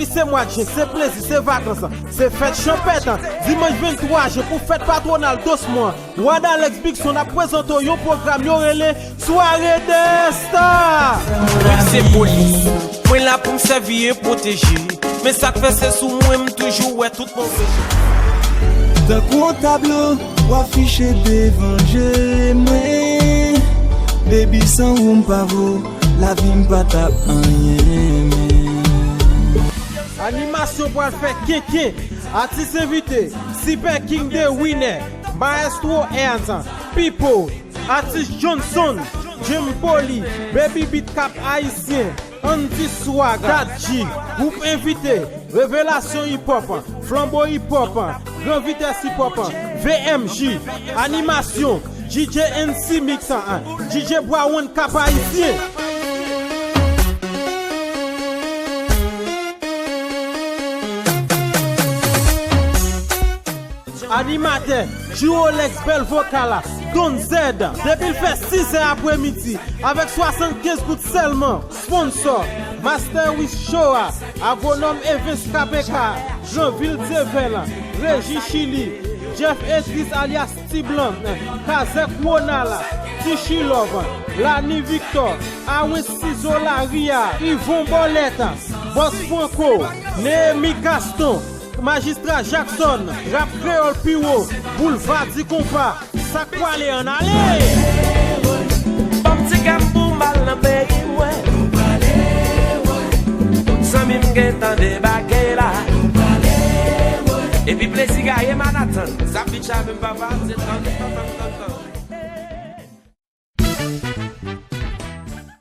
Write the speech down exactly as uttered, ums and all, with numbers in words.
Se mwa jen, se plezi, se vakans, se fèt chanpèt. Dimanch venntwa jen pou fèt patwonal Dosmon an, Wad Alex Bigson ap prezante w yon pwogram yo rele Sware de Star. Mwen se polis, mwen la pou m sèvi e pwoteje. Men sa k fè se sou mwen m toujou wè tout move jan. Tankou yon tablo, w afiche devan je mwen. Baby, san ou m pa vo, lavi m pa t ap anyen, men. Animasyon pral fè kenken. Atis envite, Super King The Winner, Maestro Ernst, Pipo, Atis Johnson, Jim Poly, Baby Beat Cap Ayisyen, Andy Swaga, Dat G, gwoup envite, Revelasyon Hip Hop, Flanbo Hip Hop, Gran Vitès Hip Hop, V M J, animasyon, D J N C Mix, D J Brown Cap Ayisyen. Animatè, G-Rolex, bèl vokal la, Don Z. Depi l fè sizè apremidi, avèk swasannkenz goud sèlman. Sponsò, Master Wish Show a, Agwonòm Evens K P K, Granvil Dyevel, Reji Chili, Jeff Edris alyas Ti Blan, Kazèk Wonal, Ti Chilòv, Lani Viktò, Awens Sizo Lari a, Ivon Bòlèt, Bòs Franco, Neyemi Gaston, Majistra Jackson, Rap Kreyòl pi wo, Boulva di Konpa, sa k pwale ann ale! Ban m ti gèm pou m al nan peyi mwen. Tout zanmi m gentan debake la. Epi plezi gaye Manhattan. Sa bitch avè m papa, se tann, tann, tann, tann, tann.